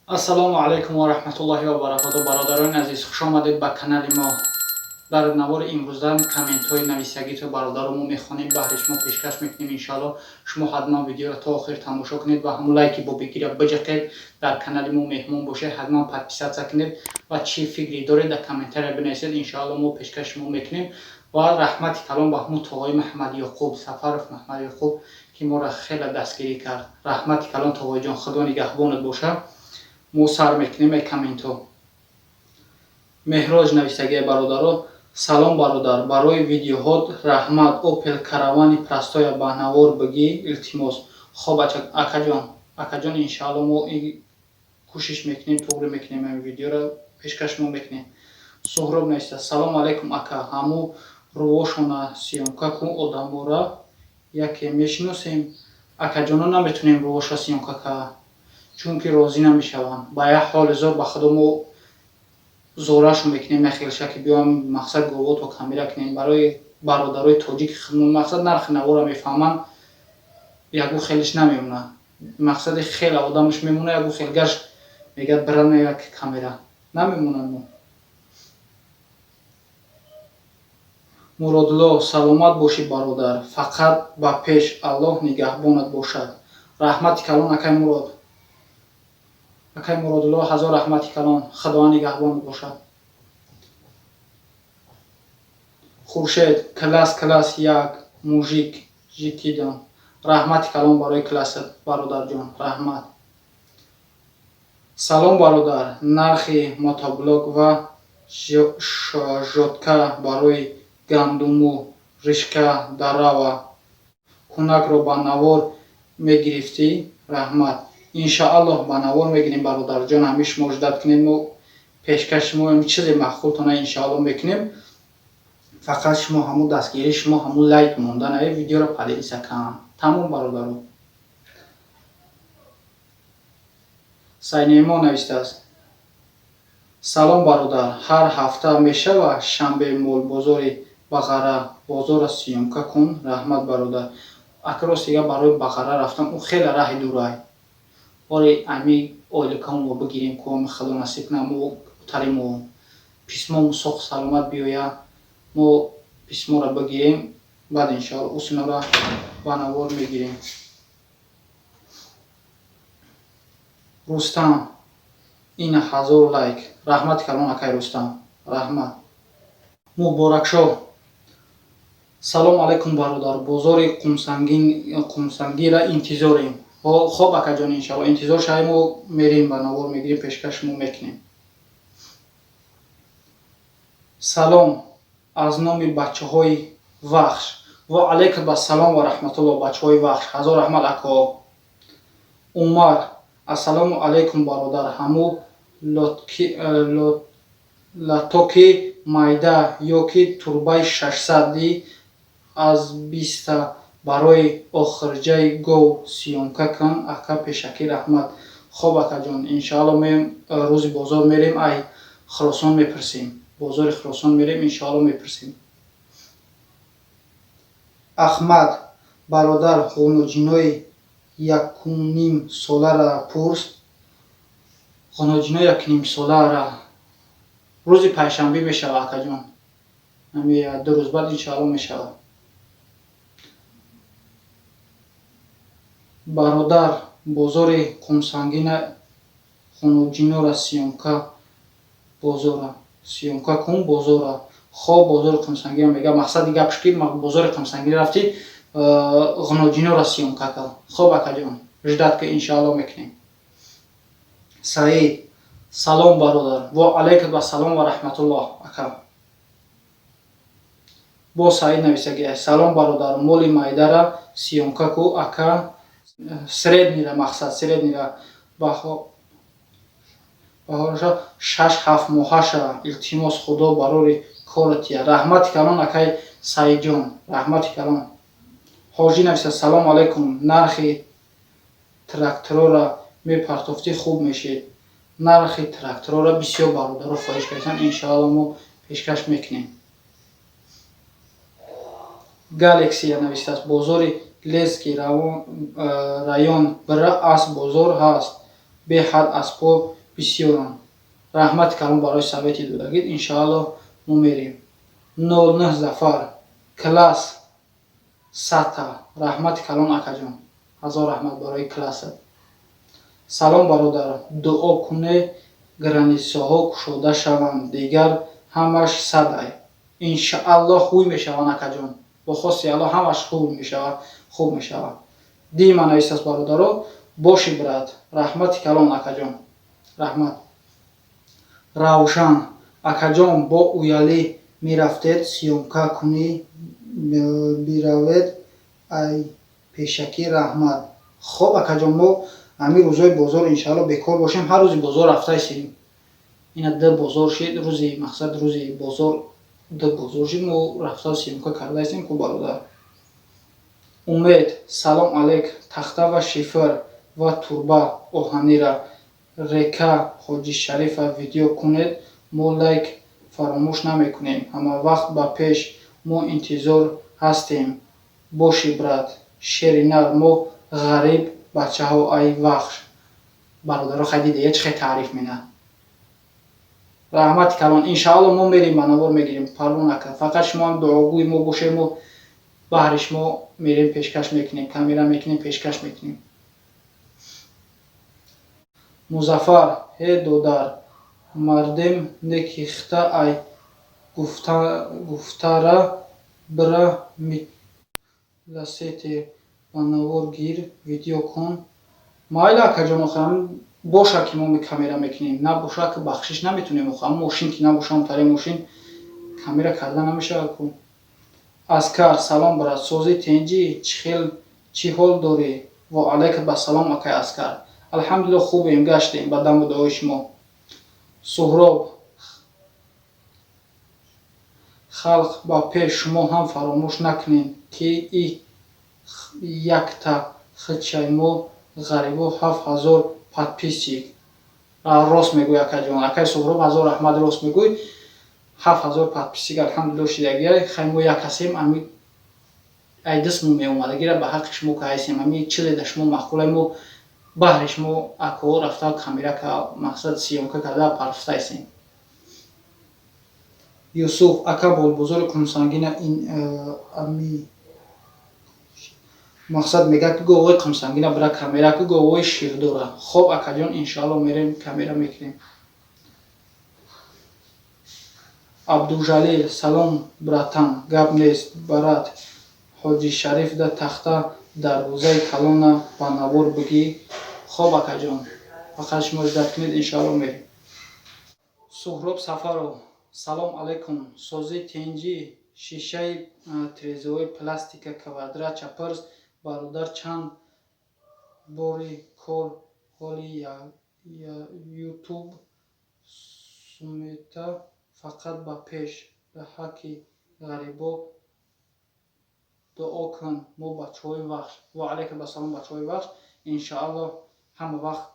Ассалому алайкум ва раҳматуллоҳи ва баракоту. Бародарони азиз, хуш омадед ба канали мо. Дар навори имрӯза комментҳои нависагитро, бародаро, мо мехонем, баҳри шумо пешкаш мекунем. Иншоалло, шумо ҳатман видеоро то охир тамошо кунед ва ҳамун лайки бобигира биҷақед. Дар канали мо меҳмон бошед, ҳатман подписаться кунед ва чӣ фикре доред, дар комментария бинависед. Иншоалло, мо пешкаш шумо мекунем. Ва раҳмати калон ба ҳамун тоғои Маҳаммадёқуб Сафаров Маҳаммадёқуб, ки моро хеле дастгирӣ кард. Раҳмати калон, тоғоиҷон, худо нигаҳбонат бошад. Мо сар мекунем ай комментҳо. Меҳроҷ нависагия: «Бародаро, салом, бародар, барои видеоҳот раҳмат. Опел Каравани простоя ба навор бигӣ, илтимос». Хоб, акаҷон, акаҷон, иншаалло, мо кӯшиш мекунем, туғри мекунем, ҳамин видеоро пешкаш мо мекунем. Суҳроб нависта: «Салому алайкум, ака, ҳаму рувошона съёмка кун, одамора яке мешиносем». Акаҷоно, наметунем рувоша съёмка кард, чунки розӣ намешаванд. Ба як ҳоли зор, ба худо, мо зорашон мекунем, яхелша ки биём, мақсад, говото камера кунем барои бародарои тоҷики худмон. Мақсад, нархи навора мефаҳманд, ягу хелиш намемонад. Мақсади хеле одамаш мемона, ягу хел гашт мегӯяд, брана як камера намемонад. Мо Муродулло: «Саломат бошӣ, бародар, фақат ба пеш, Аллоҳ нигаҳбонат бошад». Раҳмати калон, акай Мурод, акай Муродулло, ҳазор раҳмати калон, Худованд нигаҳбонат бошад. Хуршед: «Класс, класс, як мужик жикидам». Раҳмати калон барои классат, бародарҷон, раҳмат. «Салом, бародар, нархи мотоблок ва жатка барои гандуму ришка дарава кунакро ба навор мегирифтӣ, раҳмат». Иншааллоҳ, ба навор мегирем, бародарҷон. Ҳамин шумо ждать кунед, мо пешкаши шумо чизе маъқултона, иншааллоҳ, мекунем. Фақат шумо ҳамун дастгирии шумо, ҳамун лайк мондан, ай видеоро поделиться кан, тамом, бародаро. Сайнемо навистааст: «Салом, бародар, ҳар ҳафта мешава шанбе молбозори Бағара бозора съёмка кун, раҳмат, бародар». Ака, рост дига, барои Бағара рафтан ӯ хеле раҳи дурай. Оре, ами ойликамо бигирем, ку худо насиб кунад, мо таримо письмому соқ саломат биёя, мо письморо бигирем, баъд, иншоалло, усинора ба навор мегирем. Рустам: «Ин 1000 лайк». Раҳмати калон, акай Рустам, раҳмат. Муборакшоҳ: «Салом алайкум, бародар, бозори Қумсангира интизорем». Хоб, акаҷон, иншалло, интизор шавем, мо мерем, ба навор мегирем, пешкаш шумо мекунем. Салом аз номи бачаҳои Вахш. Ва алайкум ассалом ва раҳматулло, бачаҳои Вахш, ҳазор раҳмат, ако. Умар: «Ассалому алайкум, бародар, ҳаму латоки майда ё ки турбаи 600-и аз 20-та барои охирҷаи гов съёмка кун, ака, пешакӣ раҳмат». Хоб, акаҷон, иншоалло, ме рӯзи бозор мерем, ай Хуросон мепурсем, бозори Хуросон мерем, иншоалло, мепурсем. Аҳмад: «Бародар, ғуноҷинои 1,5 солара пурс». Ғуноҷинои 1,5 солара рӯзи панҷшанбе мешава, акаҷон, ами 2 рӯз баъд, иншоалло, мешавад. «Бародар, бозори Қумсангина ғуноҷинора съёмка бозора съёмка кун, бозора». Хоб, бозори Қумсангина мега, мақсади гапш ки бозори Қумсангина рафтӣ, ғуноҷинора съёмка кар. Хоб, акаҷон, ждать ка, иншоалло, мекунем. Саид: «Салом, бародар». Ва алайкум ассалом ва раҳматуллоҳ, ака. Бо Саид нависагия: «Салом, бародар, моли майдара съёмка ку, ака, среднира, мақсад, среднира баҳораша 6-7 моҳаша, илтимос, худо барори коротия». Раҳмати калон, акай Саидҷон, раҳмати калон. Ҳоҷӣ нависа: «Салому алайкум, нархи тракторора мепартофтӣ, хуб мешед». Нархи тракторора бисёр бародаро хоҳиш карданд, иншоалло, мо пешкаш мекунем. Галексия навистааст: «Бозори Лески район бира аст, бозор ҳаст». Беҳад аспо бисёранд. Раҳмати калон барои совети додагид, иншаалло мо мерем. 09 Зафар, класс сата. Раҳмати калон, акаҷон, ҳазор раҳмат барои классат. Салом, бародар, дуо куне, границаҳо кушода шаванд, дигар ҳамаш садай. Иншаалло, хуб мешаванд, акаҷон, бо хости Алло ҳамаш хуб мешавад, хуб мешавад. Дима нависааст, бародаро: боши, брат. Раҳмати калон, акаҷон, раҳмат. Равшан: акаҷон, бо Уялӣ мерафтед, съёмка кунӣ биравед, ай пешакӣ раҳмат. Хоб, акаҷон, мо ҳамин рӯзҳои бозор, иншаалло, бекор бошем, ҳар рӯзи бозор рафтаистем. Ина ду бозор шид, рӯзи мақсад, рӯзи бозор ду бозор шид, мо рафта съёмка кардаистем ку, бародар. Умед: салом алейк, тахта ва шифр ва турба оҳанира река Ҳоҷи Шарифа видео кунед, мо лайк фаромӯш намекунем. Ҳамавақт ба пеш, мо интизор ҳастем. Боши, брат, шери нар, мо ғариб бачаҳо ай Вахш. Бародаро, хай диде, чӣ хел таъриф мена. Раҳмати калон, иншаалло мо мерем, ба навор мегирем, парво накард. Фақат шумо ҳам дуогӯи мо бошед, мо баҳри шумо мерем, пешкаш мекунем, камера мекунем, пешкаш мекунем. Музаффар: ҳе додар, мардем некихта ай гуфтара бира ласете ба навор гир, видео кун. Майли, акаҷон, охи боша ки мо камера мекунем, набоша ки бахшиш наметонем. Охи мошин ки набоша, онтаре мошин камера карда намешавад ку. Аскар: салом, брат, сози, тенҷӣ, чӣ хел, чӣ ҳол дорӣ? Ва алайкум ассалом, акай Аскар, алҳамдулилло, хубем, гаштем ба даму дуои шумо. Суҳроб: халқ ба пеш, шумо ҳам фаромӯш накунед, ки и якта хичай мо ғарибо 7000 подписчик. Рост мегӯй, акаҷон, акай Суҳроб, ҳазор раҳмат, рост мегӯй. 7000 подписчик, алҳамдулилло, шидагия. Хай, мо як ҳастем, ами ай дастмо меомадагира ба ҳаққи шумо ка ҳастем. Ами чизе да шумо маъқулай, мо баҳри шумо, акоҳо, рафта камера, мақсад, съёмка карда партофтаистем. Юсуф: ака, болбозори Қумсангина ин ами мақсад мегӯяд, ки говои Қумсангина бира камера ки говои ширдора. Хоб, акаҷон, иншоалло мерем, камера мекунем. Абдужалил: салом, братан, гап нест, брат, Ҳоҷи Шариф да тахта дарвозаи калона ба навор бигӣ. Хоб, акаҷон, фақат шумо ждать кунед, иншоалло мерем. Суҳроб Сафаров: салом алайкум, созӣ, тинҷӣ, шишаи тирезаҳои пластика квадрат чапырс, бародар, чанд бори кор ҳоли ютуб сумета, фақат ба пеш, ба ҳаққи ғарибо дуо кун, мо бачаҳои Вахш. Ва алайкум ассалом, бачаҳои Вахш, иншоалло ҳама вақт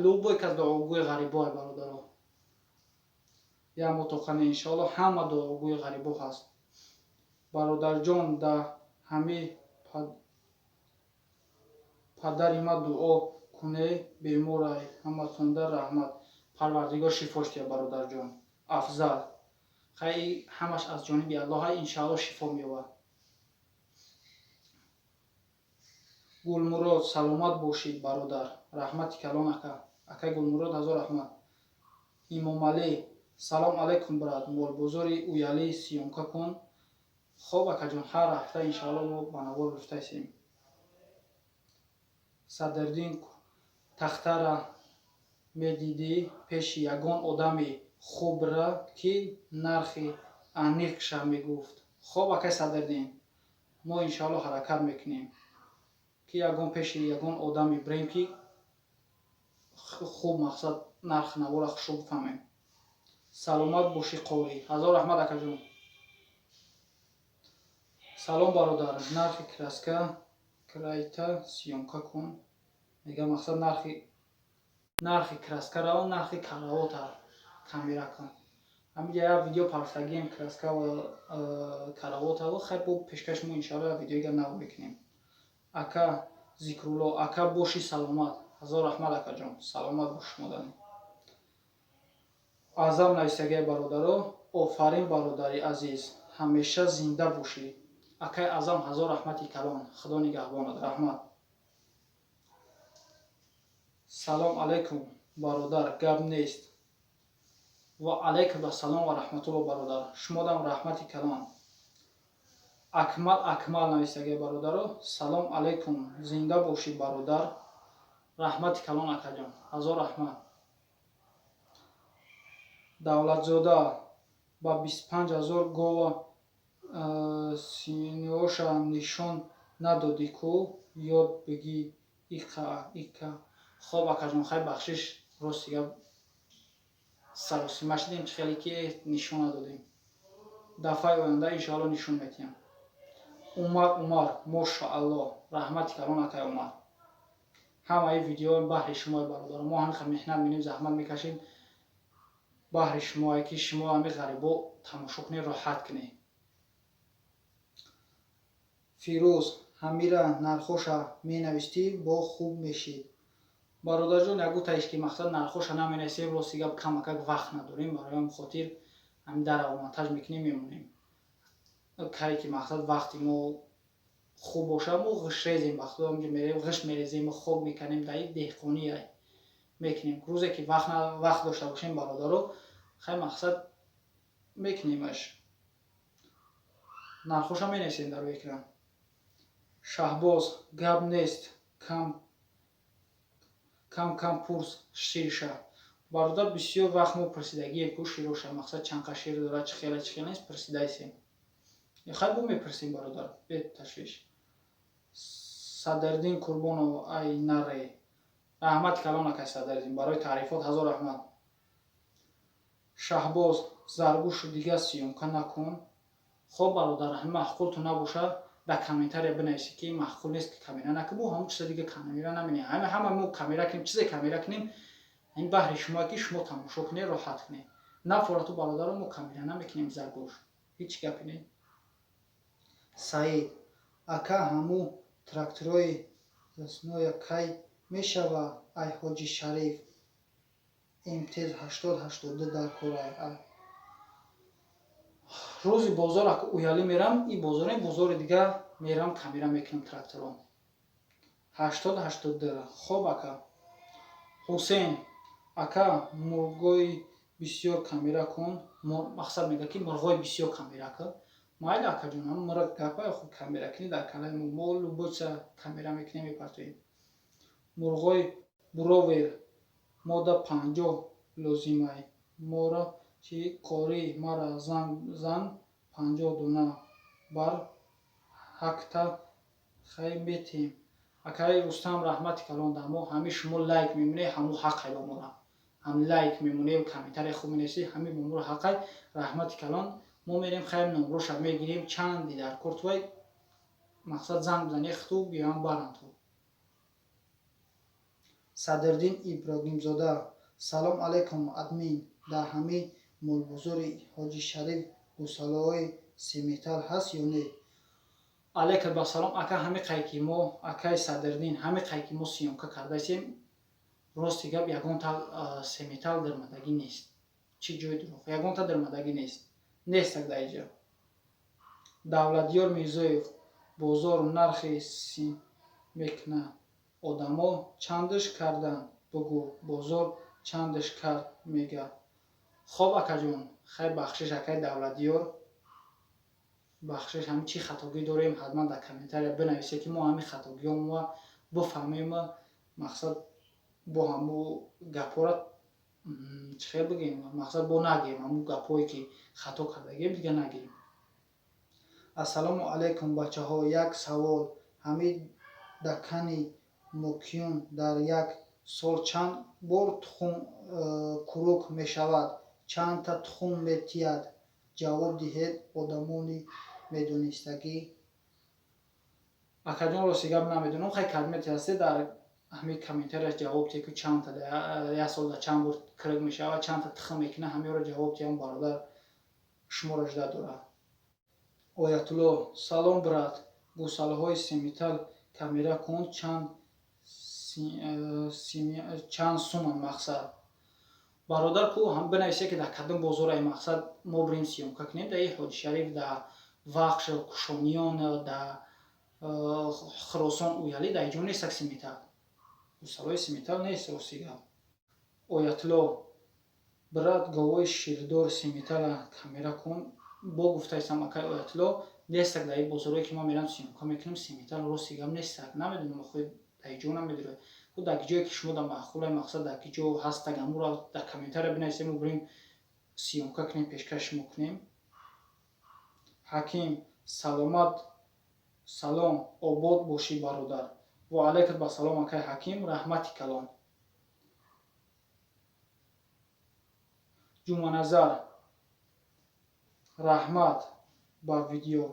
любой кас дуогӯи ғарибое, бародаро, як мутоқане, иншоалло ҳама дуогӯи ғарибо ҳаст. Бародарҷон, да ҳами падари ма дуо куне, беморай. Ҳаматонда раҳмат, Парвардигор шифош диҳад, бародарҷон Афзал. Хай, ҳамаш аз ҷониби Аллоҳ, иншоалло шифо меёбад. Гулмурод: саломат бошед, бародар. Раҳмати калон, ака, акай Гулмурод, ҳазор раҳмат. Имомалӣ: салом алайкум, брат, молбозори Уялӣ съёмка кун. Хоб, акаҷон, ҳар ҳафта иншоалло мо ба навор гирифтаистем. Садриддин: тахтара медидӣ пеши ягон одами хубра, ки нархи аниқша мегуфт. Хоб, акай Садриддин, мо иншоалло ҳаракат мекунем, ки ягон пеши ягон одаме бирем, ки хуб, мақсад, нархи навора хушрӯ бифаҳмем. Саломат бошӣ, қорӣ, ҳазор раҳмат, акаҷон. Салом, бародар, нархи краска крайта съёмка кун. Мега, мақсад, нархи краскаро, нархи каравота камера кун. Ҳаминҷа як видео партофтагием, краска ва каравотаво. Хай, бо пешкаши мо, иншоалло, як видеоига нав мекунем. Ака Зикрулло: ака, боши саломат. Ҳазор раҳмат, акаҷон, саломат бош. Шумодани Аъзам нависагии бародаро: офарин, бародари азиз, ҳамеша зинда бошӣ. Акай Аъзам, ҳазор раҳмати калон, Худо нигаҳбонад, раҳмат. Салом алайкум, бародар, гап нест. Ва алайкум ассалом ва раҳматулло, бародар, шумодам раҳмати калон. Акмал, Акмал нависагии бародаро: салом алайкум, зинда бошӣ, бародар. Раҳмати калон, акаҷон, ҳазор раҳмат. Давлатзода: ба 25 000 гова синиоша нишон надодӣ ку, ёд бигӣ иқа ика. Хоб, акаҷон, хай, бахшиш, рости гап, саросима шудем, чӣ хеле ки нишон надодем. Дафъаи оянда иншоалло нишон медиҳам. Умар, Умар: мошаалло. Раҳмати калон, акай Умар. Ҳамаи видео баҳри шумо, бародаро. Мо ҳамин меҳнат менем, заҳмат мекашем баҳри шумое, ки шумо ҳами ғарибо тамошо кунед, роҳат кунед. Фирӯз: ҳамира нархоша менавистӣ, бо хуб мешид. Бародарҷон, ягутаиш ки мақсад нархоша наменависем, рости гап, камакак вақт надорем. Барои ҳам хотир ҳамин дар монтаж мекунем, мемонем. Кае ки мақсад вақти мо хуб боша, мо ғишрезем, вақтҳо мерем, ғиш мерезем, хок меканем, дар деҳқонӣ мекунем. Рӯзе ки вақт дошта бошем, бародаро, хай, мақсад мекунемаш, нархоша менависем дар рӯи экран. Шаҳбоз: гап нест, кам кам кам пурс шириша. Бародар, бисёр вақт мо пурсидагием ку широша, мақсад чанд шир дорад, чӣ хела, чӣ хела нест, пурсидаистем. Хай, бо мепурсем, бародар, беташвиш. Садриддин Курбонов: ай наре. Раҳмати калон, акай Садриддин, барои таърифот ҳазор раҳмат. Шаҳбоз: заргӯшу дига съёмка накун. Хоб, бародар, ҳами маъқулту набоша, дар комментария бинависед, ки маъқул нест, ки камера накун. Мо ҳамон чиза дига камера наменем. Ҳама мо камера кунем, чизе камера кунем, ин баҳри шумо, ки шумо тамошо кунед, роҳат кунед. Нафорату, бародаро, мо камера намекунем заргӯш, ҳеҷ гапе не. Саид: ака, ҳамун тракторои засноя кай мешава? Ай Ҳоҷи Шариф МТЗ 8082 дар корай. Рӯзи бозор уялӣ мерам, и бозор, бозори дига мерам, камера мекунам тракторо 8082. Хоб, ака Ҳусейн: ака, мурғои бисёр камера кун. Мақсад мега, ки мурғои бисёр камера кун. Майли, акаҷон, мурғ гапа хуб камера кунӣ. Дар канали мо любой чиза камера мекунем, мепартоем. Мурғои бровер мода 50 лозимай мора чӣ корӣ, мара занг зан, 50 дона бар ҳакта хай метем. Акаи Рустам, раҳмати калон. Дамо ҳами шумо лайк мемонед, ҳамун ҳаққай ба мора. Ҳам лайк мемонед, комментария хуб менависед, ҳами ба моро ҳаққай. Раҳмати калон. Мо мерем, хайр, номроша мегирем, чанди дар кортувай, мақсад занг бизанед, хиту биёям баранд ту. Садриддин Иброҳимзода: салом алайкум, админ, дар ҳамин молбозори Ҳоҷи Шариф гӯсолаҳои симментал ҳаст ё не? Алайкум ассалом, ака. Ҳами қай ки мо, акаи Садриддин, ҳами қай ки мо съёмка кардаистем, рости гап, ягонта симментал дармадагӣ нест. Чӣ ҷои дурӯғ, ягонта дармадагӣ нест, нестак дар иҷо. Давлатёр Мирзоев: бозор нархи си мекунад, одамо чандаш карданд, бугӯ, бозор чандаш кард мега. Хоб, акаҷон, хай, бахшиш, акаи Давлатёр, бахшиш. Ҳамин чӣ хатогӣ дорем, ҳатман дар комментария бинависед, ки мо ҳамин хатогиҳомо бифаҳмем. Мақсад бо ҳамун гапҳоро чӣ хел бигӯем, мақсад бо нагӯем, ҳамун гапҳое ки хато кардагием, дига нагӯем. Ассалому алайкум, бачаҳо, як савол: ҳамин дакани мокиюн дар як сол чанд бор тухм курук мешавад, чандта тухм метиҳад? Ҷавоб диҳед, одамони медонистагӣ. Акаҷон, рости гап, намедонам. Хай, кадмете ҳасте, дар ҳамин комментарияш ҷавоб тиҳед, ки чандта як сол дар чанд бор кирик мешавад, чандта тухм мекунад, ҳамеро ҷавоб тиҳам, бародар, шуморо жда дорад. Оятулло: салом, брат, гӯсалаҳои симментал камера кун, чанд. Чанд суман мақсад? Бародар, ку бинависе, ки дар кадом бозораи мақсад мо бирем съёмка кунем. Дар Ҳоҷи Шариф, дар Вахш, Кушониён, дар Хуросон, Уялӣ, дар иҷо нестак симментал. Гӯсалаи симментал нест, рости гап. Оятулло: брат, говои ширдор симментала камера кун. Бо гуфтаистам, акай Оятулло, нестак дар ин бозорое, ки ман мерам съёмка мекунам, симментал, рости гап, нестак. Намедонам, охи дар иҷо намедонам. Дар ҷое ки шумо дар маъқулай, мақсад, дар ки ҷо ҳастак, амуро дар комментария бинависем, мо бирем съёмка кунем, пешкаш шумо кунем. Ҳаким: саломат, салом, обод бошӣ, бародар. Ва алайкум ассалом, акай Ҳаким, раҳмати калон. Ҷумъаназар: раҳмат ба видео.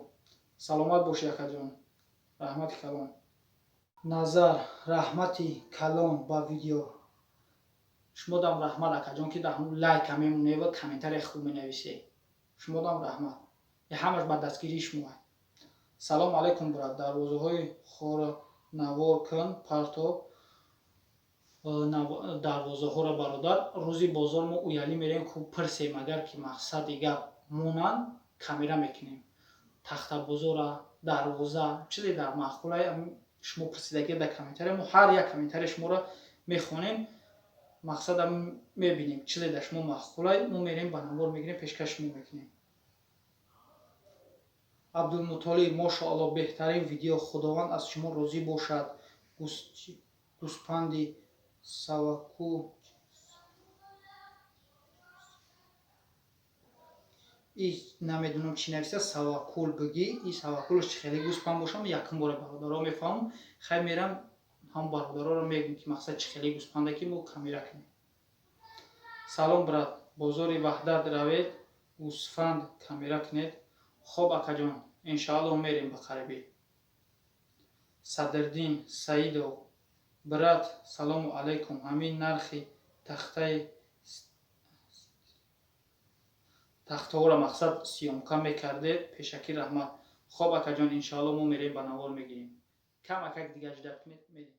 Саломат бошӣ, акаҷон, раҳмати калон. Назар: раҳмати калон ба видео. Шумодам раҳмат, акаҷон, ки дар ҳамун лайка мемонед ва комментария хуб менависед. Шумодам раҳмат, ҳамаш ба дастгирии шумо. Салом алайкум, брат, дарвозаҳои хора навор кун, партоб дарвозаҳоро. Бародар, рӯзи бозор мо Уялӣ мерем, хуб пирсем, агар ки мақсади гап монанд, камера мекунем. Тахтабозора, дарвоза, чизе дар маъқулай шумо пурсидагия дар комментария, мо ҳар як комментария шуморо мехонем. Мақсада мебинем, чизе дар шумо маъқулай, мо мерем, ба навор мегирем, пешкаш шумо мекунем. Абдулмутолиб: мошоалло, беҳтарин видео, Худованд аз шумо розӣ бошад. Гӯспанди саваку и намедонам чӣ нависа, савакул бигӣ, и савакулш чӣ хеле гӯспанд бошам, якум бора, бародаро, мефаҳмам. Хай, мерам, ҳам бародароро мегӯм, ки мақсад чӣ хеле гӯспанда, ки мо камера кунем. Салом, брат, бозори Ваҳдат равед, гӯсфанд камера кунед. Хоб, акаҷон, иншоалло мерем ба қарибӣ. Садриддин Саидов: брат, салому алайкум, ҳамин нархи тахтаи тахтаҳоро мақсад съёмка мекардед, пешакӣ раҳмат. Хоб, акаҷон, иншоалло мо мерем, ба навор мегирем. Кам акак дига ждать кунед, мерем.